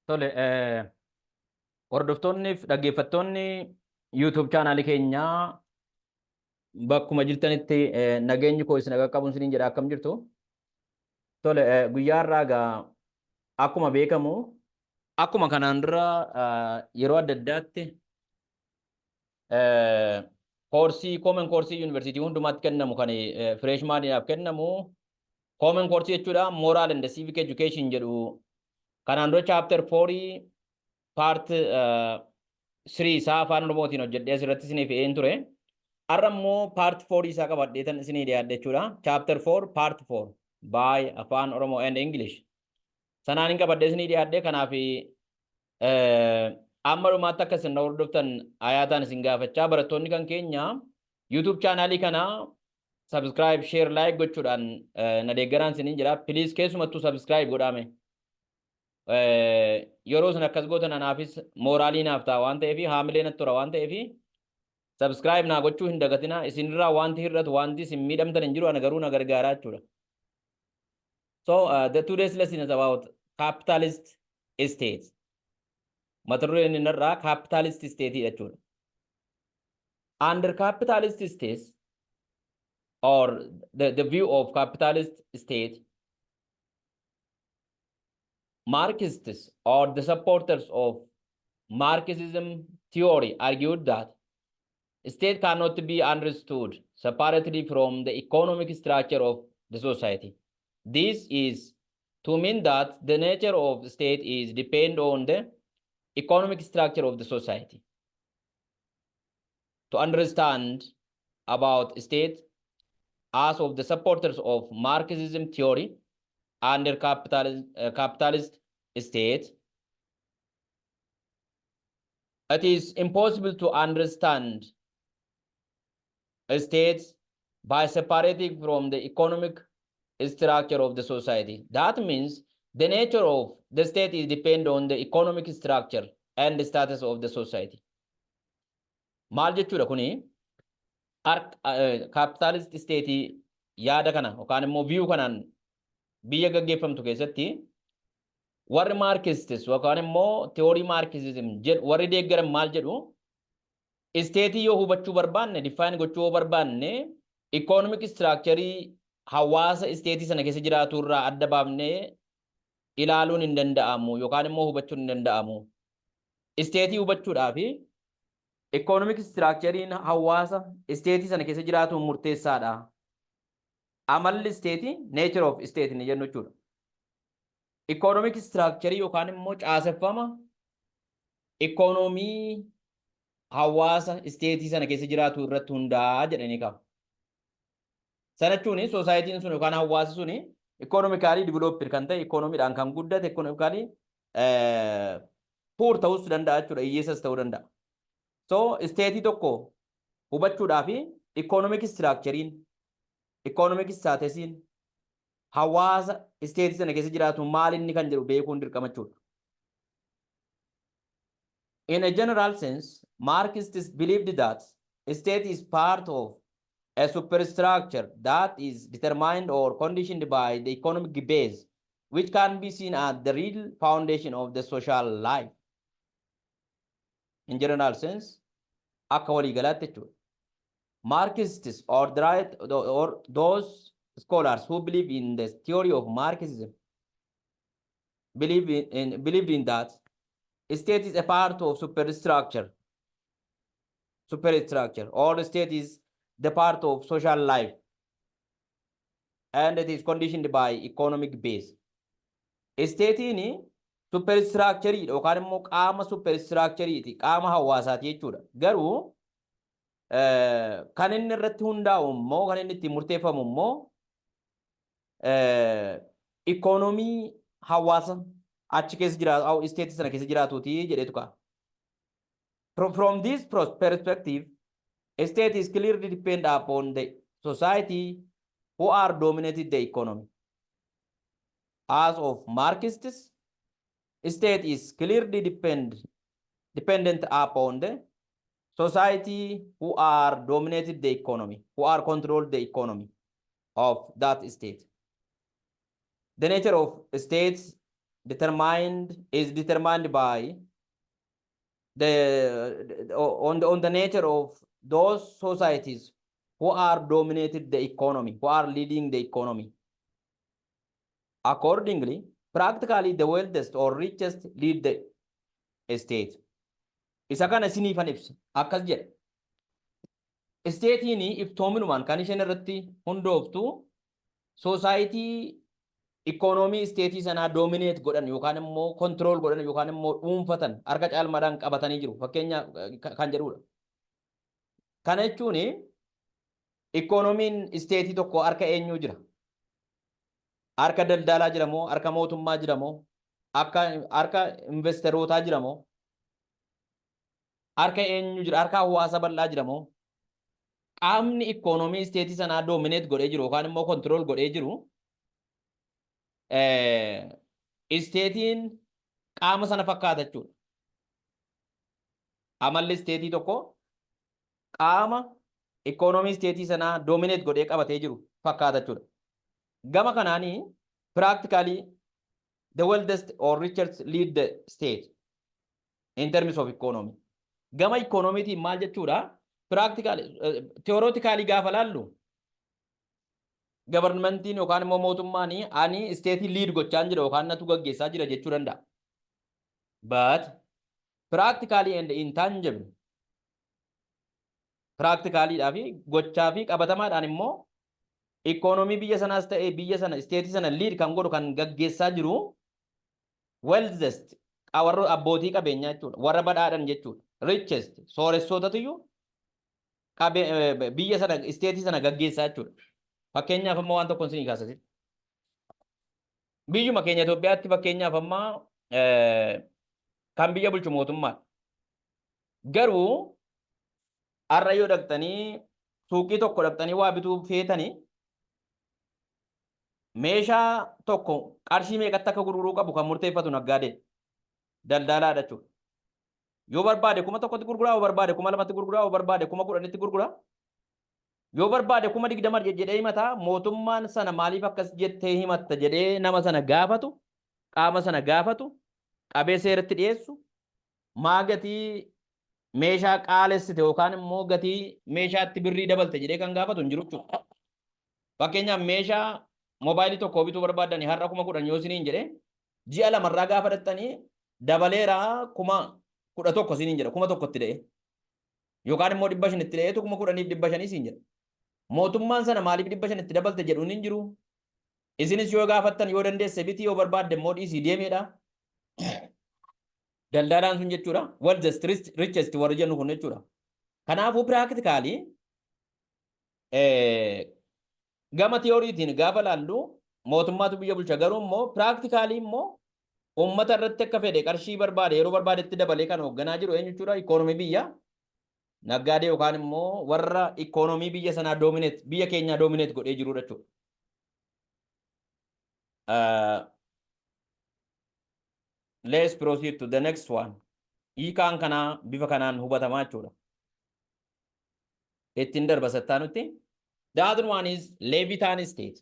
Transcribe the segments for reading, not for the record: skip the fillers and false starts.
Tole, hordoftoonni fi dhaggeeffattoonni YouTube chaanaalii keenyaa bakkuma jirtanitti nageenyi koo isin qaqqabuun isiniin jedha. Akkam jirtu? Tole, guyyaa har'aa egaa akkuma beekamu, akkuma kanaan dura yeroo adda addaatti koorsii common koorsii yuunivarsiitii hundumaatti kennamu, kan freshmaniidhaaf kennamu, common koorsii jechuudha, moral and civic education jedhu, kanaan dura chapter 4 part 3 isaa Afaan Oromootiin hojjedhee asirratti isinii fe'een ture. Har'a immoo part 4 isaa qabadhee tan isinii dhiyaadhe jechuudha. Chapter 4 part 4 by Afaan Oromoo and English. Sanaan hin qabadhee isinii dhiyaadhe. Kanaaf amma dhumaatti akka isin hordoftan ayaataan isin gaafachaa, barattoonni kan keenya YouTube chaanaalii kana subscribe, share, like gochuudhaan na deeggaraan isiniin jira. Please, keessumattuu subscribe godhaame. Yeroo isin akkas gootan anaafis mooraalii naaf ta'a waan ta'eef, haamilee natti tura waan ta'eef, subscribe naa gochuu hin dagatina. Isinirraa wanti hir'atu, wanti isin miidhamtan hin jiru, ana garuu na gargaaraa jechuudha. So the today's lesson is about capitalist state. Mata dureen inni irraa capitalist state jechuudha. Under capitalist states or the view of capitalist state, Marxists or the supporters of Marxism theory argued that state cannot be understood separately from the economic structure of the society. This is to mean that the nature of state is depend on the economic structure of the society. To understand about state as of the supporters of Marxism theory under capitalist state, it is impossible to understand states by separating from the economic structure of the society. That means the nature of the state is depend on the economic structure and the status of the society. Maal jechuudha kuni? Capitalist state yaada kana yookaan immoo view kanaan biyya gaggeeffamtu keessatti warri Marxists yookaan immoo theory Marxism jedhu warri deeggaran maal jedhu? Stateii yoo hubachuu barbaanne, define gochuu yoo barbaanne, economic structure hawaasa stateii sana keessa jiraatu irraa adda baafnee ilaaluun hin danda'amu yookaan immoo hubachuun hin danda'amu. Stateii hubachuudhaaf economic structurein hawaasa stateii sana keessa jiraatu murteessaadha. Amalli stateii, nature of state ni jennu jechuudha. Economic structure yookaan immoo caaseffama ikoonoomii hawaasa stateii sana keessa jiraatu irratti hundaa'a jedhanii qabu. Sana jechuun societyn sun yookaan hawaasi sun economically developed kan ta'e, ikoonomiidhaan kan guddate, economically poor ta'uus danda'a jechuudha, hiyyeessas ta'uu danda'a. So stateii tokko hubachuudhaaf economic structurein, economic statusiin hawaasa stateii sana keessa jiraatu maal inni kan jedhu beekuun dirqama jechuudha. In a general sense, Marxists believed that state is part of a superstructure that is determined or conditioned by the economic base, which can be seen as the real foundation of the social life. In general sense, akka waliigalaatti jechuudha. Marxists or the right or those scholars who believe in the theory of Marxism believed in that state is a part of superstructure, or state is the part of social life, and it is conditioned by economic base. Statein superstructure yookaan immoo qaama superstructureeti, qaama hawaasaati jechuudha. Garuu kan inni irratti hundaa'u immoo, kan inni ittiin murteeffamu immoo ikoonomii hawaasa achi keessa jiraatu, stateii sana keessa jiraatuuti jedheetu ka'a. From this perspective, a state is clearly depend upon the society who are dominated the economy. As of Marxists, state is clearly dependent upon the society who are dominated the economy, who are controlled the economy of that state. The nature of states determined is determined by the on the on the nature of those societies who are dominated the economy, who are leading the economy. Accordingly, practically the wealthiest or richest lead the state. Isa kana isiniifan ibsa. Akkas jedha. Stateiin iftoominumaan kan isheen irratti hundooftu society economy stateii sanaa dominate godhan yookaan immoo control godhan yookaan immoo dhuunfatan, harka caalmaadhaan qabatanii jiru fakkeenya kan jedhudha. Kana jechuun economyn stateii tokko harka eenyuu jira? Harka daldalaa jira moo, harka mootummaa jira moo, akka harka investorootaa jira moo, harka eenyu jira? Harka hawaasa bal'aa jira moo? Qaamni economy stateii sanaa dominate godhee jiru yookaan immoo control godhee jiru, stateiin qaama sana fakkaata jechuudha. Amalli stateii tokko qaama economy stateii sanaa dominate godhee qabatee jiru fakkaata jechuudha. Gama kanaanii practically the wealthiest or richest lead the state in terms of economy. Gama economytiin maal jechuudha? Practically, theoretically gaafa laallu, governmentiin yookaan immoo mootummaan ani stateii lead gochaa jira yookaan natu gaggeessaa jira jechuu danda'a. But practically and intangible, practicallyidhaa fi gochaa fi qabatamaadhaan immoo economy biyya sanaas ta'e biyya sana, stateii sana lead kan godhu, kan gaggeessaa jiru wealthiest, warra abbootii qabeenyaa jechuudha. Warra badhaadhan jechuudha. Richest, sooressootatu biyya sana, stateii sana gaggeessaa jechuudha. Fakkeenyaaf amma waan tokko isinii kaasasi. Biyyuma keenya Itoophiyaatti fakkeenyaaf amma kan biyya bulchu mootummaadha. Garuu har'a yoo dhaqxanii suuqii tokko dhaqxanii waa bituu feetanii, meeshaa tokko qarshii meeqatti akka gurguruu qabu kan murteeffatu naggaadee daldalaadha jechuudha. Yoo barbaade 1000tti gurguraa, yoo barbaade 2000tti gurguraa, yoo barbaade 10,000tti gurguraa. Yoo barbaade 20,000 jedhee himataa. Mootummaan sana maaliif akkas jettee himatta jedhee nama sana gaafatu, qaama sana gaafatu, qabee seeratti dhiyeessu, maa gatii meeshaa qaalessite yookaan immoo gatii meeshaatti birrii dabalte jedhee kan gaafatu hin jiru jechuudha. Fakkeenyaaf meeshaa moobaayilii tokko bituu barbaadani har'a 10,000 yoo isiniin jedhee, ji'a lamarraa gaafa dhattanii dabaleera 11,000 isiniin jedha, 1000tti da'e. Yookaan immoo 500tti da'eetu 10,500 siin jedha. Mootummaan sana maaliif 500tti dabalte jedhuun hin jiru. Isinis yoo gaafattan, yoo dandeesse biti, yoo barbaadde immoo dhiisii deemeedha. Daldalaan sun jechuudha. Wealthiest, richest warri jennu kun jechuudha. Kanaafuu practically gama theoryitiin gaafa laallu mootummaatu biyya bulcha, garuu immoo practically immoo uummata irratti akka fedhe qarshii barbaade yeroo barbaadetti dabalee kan hoogganaa jiru eenyu jechuudha? Economy biyya naggaadee yookaan immoo warra economy biyya sanaa dominate, biyya keenyaa dominate godhee jiru jechuudha. Let's proceed to the next one. Hiikaan kanaa bifa kanaan hubatamaa jechuudha. Ittiin darba sattaanutti. The other one is Leviathan state.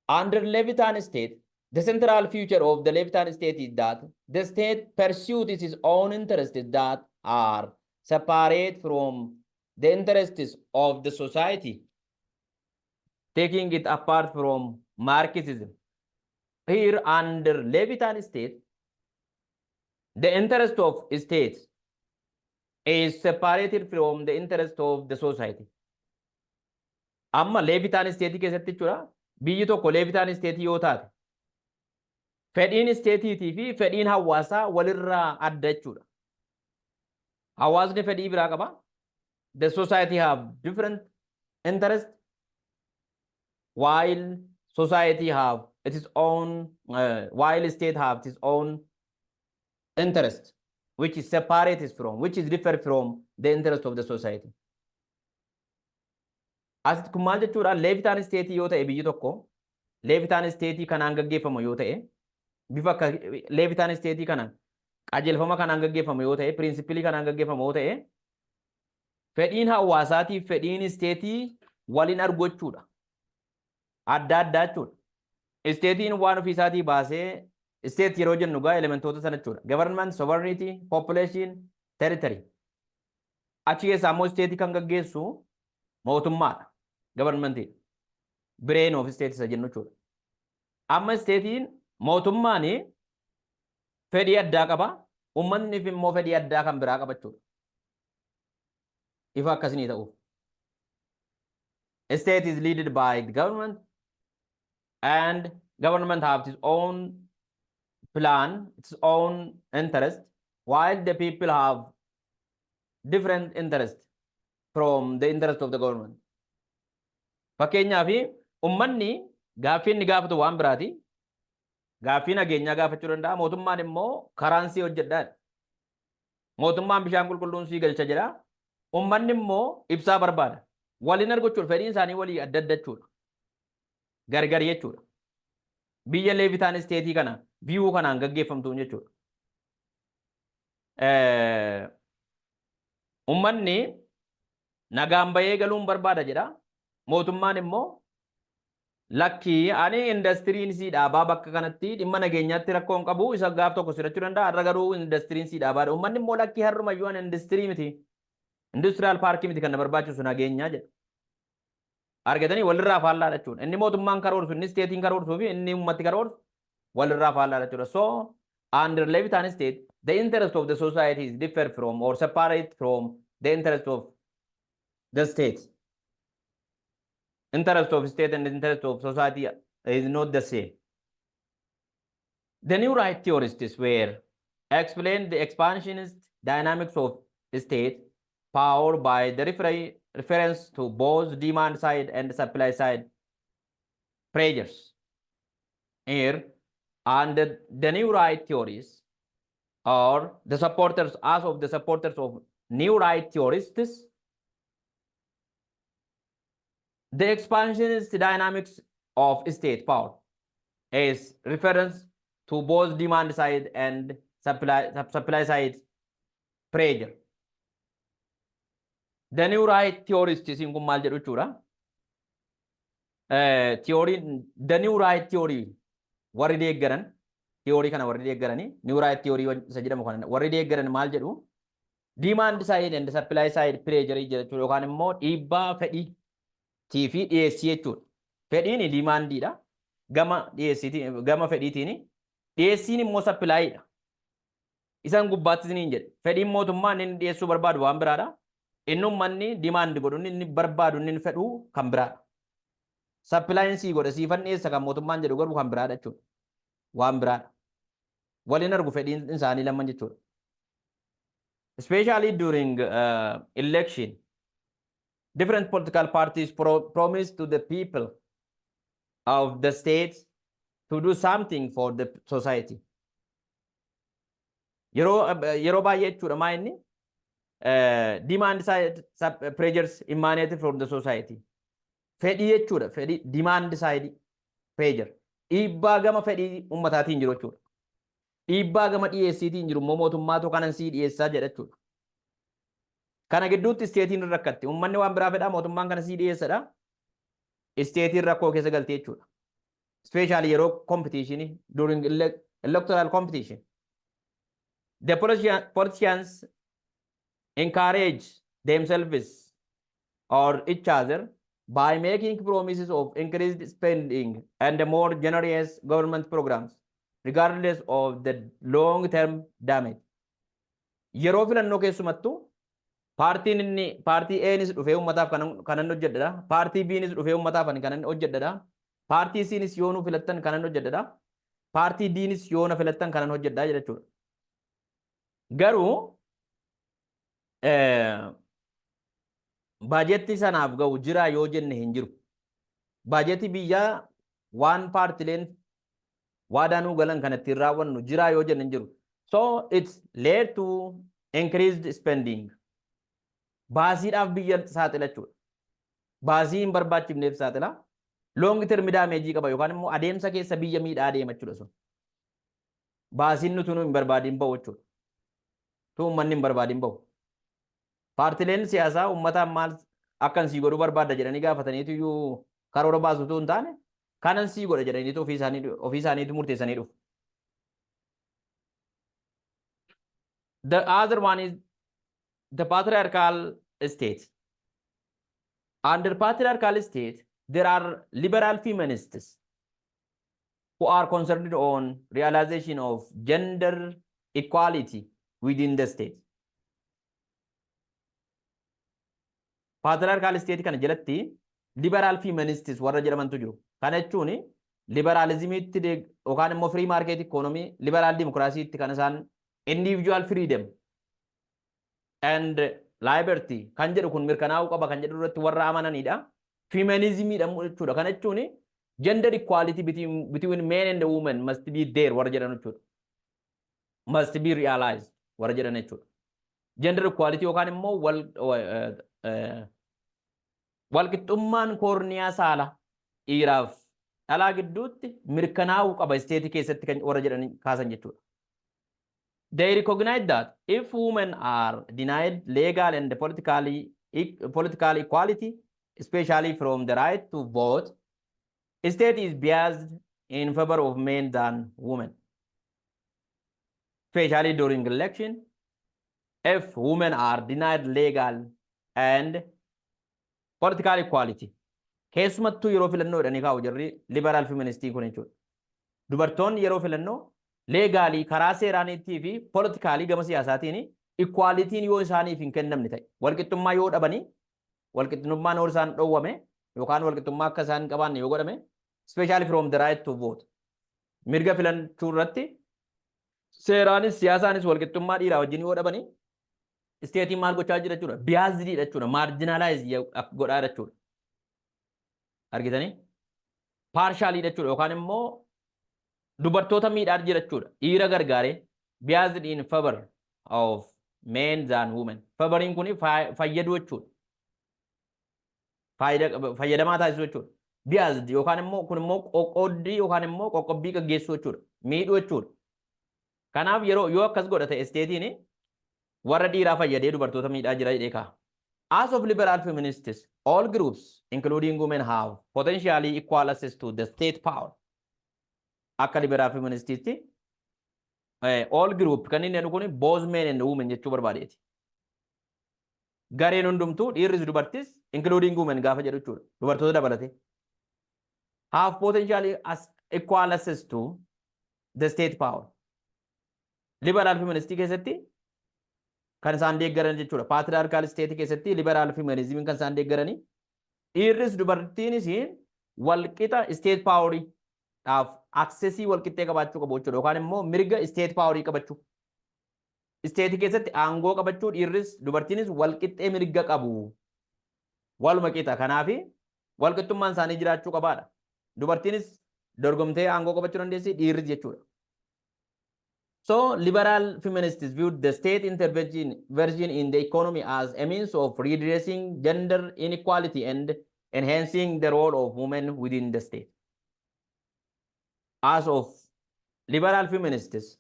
Under Leviathan state, the central feature of the Leviathan state is that the state pursues its own interests that are separate from the interests of the society, taking it apart from Marxism. Here, under Leviathan state, the interest of states is separated from the interest of the society. Amma Leviathan state keessatti jechuudha, biyyi tokko Leviathan state yoo taate, fedhiin stateiitii fi fedhiin hawaasaa walirraa adda jechuudha. Hawaasni fedhii biraa qaba. The society have different interest, while society have its own while state have its own interest, which is separated from, which is different from the interest of the society. Asitti kun maal jechuudha? Leviathan state yoo ta'e, biyyi tokko Leviathan state kanaan gaggeeffamu yoo ta'e, bifa akka Leviathan state kanaan, qajeelfama kanaan gaggeeffamu yoo ta'e, principleii kanaan gaggeeffamu yoo ta'e, fedhiin hawaasaatiif fedhiin stateii waliin argu jechuudha. Adda addaa jechuudha. Stateiin waan ofiisaatii baasee State yeroo jennu gaa elementoota sana jechuudha. Government, sovereignty, population, territory. Achi keessaa immoo state kan gaggeessu mootummaadha. Governmentii. Brain of state isa jennu jechuudha. Amma stateiin mootummaan fedhii addaa qaba. Uummanni immoo fedhii addaa kan biraa qaba jechuudha. Ifa akkasinii ta'uuf. State is leaded by the government and government have its own plan, its own interest, while the people have different interest from the interest of the government. Fakkeenyaaf, uummanni gaaffii inni gaafatu waan biraati. Gaaffii nageenyaa gaafachuu danda'a. Mootummaan immoo karaan sii hojjedhaa. Mootummaan bishaan qulqulluun sii galcha jedha. Uummanni immoo ibsaa barbaada. Waliin argachuudha. Fedhiin isaanii walii adda adda jechuudha. Gargar jechuudha. Biyya Leviathan stateii kana view kanaan gaggeeffamtuun jechuudha. Uummanni nagaan bahee galuun barbaada jedha. Mootummaan immoo lakkii, ani indastiriin sii dhaabaa, bakka kanatti dhimma nageenyaatti rakkoo hin qabu, isa gaaf tokko sirachuu danda'a, har'a garuu indastiriin sii dhaabaadha. Uummanni immoo lakkii, har'umayyuu ani industirii miti. Industrial parkii miti, kan na barbaachisu nageenyaa jedha. Argatanii walirraa faallaadha jechuudha. Inni mootummaan karoorsu, inni stateiin karoorsuu fi inni uummatti karoorsu walirraa faallaadha jechuudha. So under Leviathan state, the interest of the society is different from or separate from the interest of the state. Interest of state and interest of society is not the same. The new right theorists were explained the expansionist dynamics of state power by the reference to both demand side and supply side pressures. Here, and the new right theories or the supporters, as of the supporters of new right theorists, the expansionist dynamics of state power is reference to both demand side and supply side pressure. The new right theorists isin kun maal jedhu jechuudha. Theory, the new right theory warri deeggaran, theory kana warri deeggaranii, new right theory isa jedhamu kana warri deeggaran maal jedhu? Demand side and supply side pressure jechuudha, yookaan immoo dhiibbaa fedhii fi dhiyeessii jechuudha. Fedhiin demandiidha. Gama dhiyeessiitiin, gama fedhiitiin, dhiyeessiin immoo supplyiidha. Isaan gubbaatti isiniin jedhe. Fedhiin mootummaa inni dhiyeessuu barbaadu waan biraadha. Inni uummanni demand godhu, inni barbaadu, inni fedhu kan biraadha. Supplyiin sii godha, siifan dhiyeessa kan mootummaan jedhu garuu kan biraadha jechuudha. Waan biraadha. Waliin argu fedhiin isaanii lamaan jechuudha. Especially during election, different political parties promise to the people of the state to do something for the society. Yeroo baay'ee jechuudha, maa inni demand side pressures emanated from the society. Fedhii jechuudha, fedhii, demand side pressure. Dhiibbaa gama fedhii ummataatiin jiru jechuudha. Dhiibbaa gama dhiyeessiitiin jiru immoo mootummaatu kanan sii dhiyeessaa jedha jechuudha. Kana gidduutti stateiin rakkatti. Uummanni waan biraa fedhaa, mootummaan kana sii dhiyeessadha. Stateiin rakkoo keessa galtee jechuudha. Especially yeroo competition, during electoral competition. The politicians encourage themselves or each other by making promises of increased spending and more generous government programs, regardless of the long-term damage. Yeroo filannoo keessumattuu paartiin inni paartii A'nis dhufee uummataaf kanan hojjedhadha. Paartii B'nis dhufee uummataaf kanan hojjedhadha. Paartii C'nis yoo nu filattan kanan hojjedhadha. Paartii D'nis yoo na filattan kanan hojjedhaa jechuudha. Garuu baajetti sanaaf ga'u jira yoo jenne, hin jiru. Baajetii biyyaa waan paartileen waadaa nuu galan kan ittiin raawwannu jira yoo jenne, hin jiru. So it's led to increased spending. Baasiidhaaf biyya saaxila jechuudha. Baasii hin barbaachifneef saaxila. Long term damage qaba yookaan immoo adeemsa keessa biyya miidhaa adeema jechuudha sun. Baasiin nuti nu hin barbaadin bahu jechuudha. Tu uummanni hin barbaadin bahu. Paartileen siyaasaa uummataan maal akkan sii godhuu barbaadda jedhanii gaafataniitu iyyuu karoora baasu utuu hin taane, kanan sii godha jedhaniitu ofii isaaniitu murteessanii dhufu. The other one is the patriarchal state. Under patriarchal state, there are liberal feminists who are concerned on realization of gender equality within the state. Patriarchal state kana jalatti liberal feminists warra jedhamantu jiru. Kana jechuun liberalismiitti yookaan immoo free market economy, liberal democracytti kan isaan individual freedom and liberty kan jedhu kun mirkanaa'uu qaba kan jedhu irratti warra amananidha. Feminismiidha jechuudha. Kana jechuun gender equality between men and women must be there warra jedhan jechuudha. Must be realized warra jedhan jechuudha. Gender equality yookaan immoo walqixxummaan koorniyaa saala dhiiraaf dhalaa gidduutti mirkanaa'uu qaba state keessatti kan warra jedhan kaasan jechuudha. They recognize that if women are denied legal and political equality, especially from the right to vote, state is biased in favor of men than women. Especially during election, if women are denied legal and political equality. Keessumattuu yeroo filannoo jedhanii kaa'u jarri liberal feministii kun jechuudha. Dubartoonni yeroo filannoo legally, karaa seeraaniitii fi politically, gama siyaasaatiin equalityn yoo isaaniif hin kennamne ta'e, walqixxummaa yoo dhabanii, walqixxummaan yoo isaan dhoowwame yookaan walqixxummaa akka isaan hin qabaanne yoo godhame, especially from the right to vote, mirga filachuu irratti seeraanis siyaasaanis walqixxummaa dhiiraa wajjin yoo dhabanii, stateiin maal gochaa jira jechuudha? Biasediidha jechuudha, marginalize godhaa jechuudha. Argitanii, partialiidha jechuudha yookaan immoo dubartoota miidhaa jira jechuudha. Dhiira gargaaree biased in favor of men than women. Favoriin kun fayyaduu jechuudha. Fayyadamaa taasisuu jechuudha. Biased yookaan immoo kun immoo qoqqooddii yookaan immoo qoqqobbii gaggeessuu jechuudha. Miidhuu jechuudha. Kanaaf yeroo yoo akkas godha ta'e, stateiin warra dhiiraa fayyadee dubartoota miidhaa jira jedhee kaa'a. As of liberal feminists, all groups, including women, have potentially equal access to the state power. Akka liberal feministiitti all group kan inni jedhu kun both men and women jechuu barbaadeeti. Gareen hundumtuu, dhiirris dubartis, including women gaafa jedhu jechuudha. Dubartoota dabalate. Have potentially as equal access to the state power. Liberal feministii keessatti kan isaan deeggaran jechuudha. Patriarchal state keessatti liberal feminism kan isaan deeggaranii dhiirris dubartiinis walqixa state power dhaaf accessii walqixxee qabaachuu qabu jechuudha. Yookaan immoo mirga state power qabachuu. State keessatti aangoo qabachuu dhiirris dubartiinis walqixxee mirga qabu. Waluma qixa. Kanaaf walqixxummaan isaanii jiraachuu qabaadha. Dubartiinis dorgomtee aangoo qabachuu dandeessi, dhiirris jechuudha. So liberal feminists viewed the state intervention version in the economy as a means of redressing gender inequality and enhancing the role of women within the state. As of liberal feminists,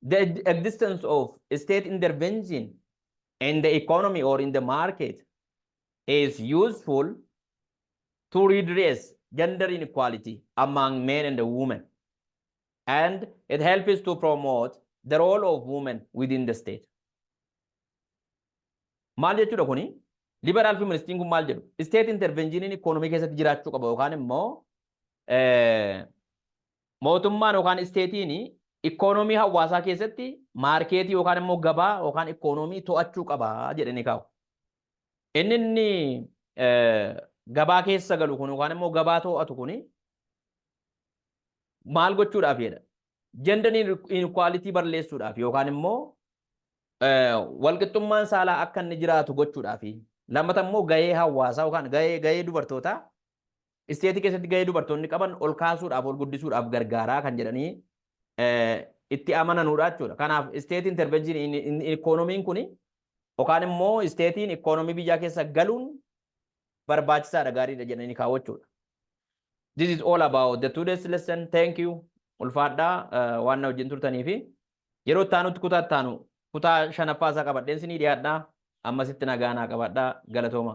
the existence of state intervention in the economy or in the market is useful to redress gender inequality among men and women, and it helps to promote the role of women within the state. Maal jechuudha kuni? Liberal feministiin kun maal jedhu? State intervention economy keessatti jiraachuu qaba yookaan immoo mootummaan yookaan stateiin economy hawaasaa keessatti marketii yookaan immoo gabaa yookaan economy to'achuu qaba jedhanii kaa'u. Inni gabaa keessa galu kun yookaan immoo gabaa to'atu kun maal gochuudhaaf jedha? Gender inequality balleessuudhaaf yookaan immoo walqixxummaan saalaa akka inni jiraatu gochuudhaaf. Lammata immoo gahee hawaasaa yookaan gahee dubartootaa, state keessatti gahee dubartoonni qaban ol kaasuudhaaf, ol guddisuudhaaf gargaaraa kan jedhanii itti amananuudha jechuudha. Kanaaf state intervention economyn kun yookaan immoo stateiin economy biyyaa keessa galuun barbaachisaadha, gaariidha jedhanii kaawwachuudha. This is all about the today's lesson. Thank you. Ulfaadhaa waan na wajjin turtanii fi yeroo itti aanutti kutaa itti aanu, kutaa shanaffaa isaa qabadheen isinii dhiyaadhaa. Ammasitti nagaa naa qabadhaa. Galatooma.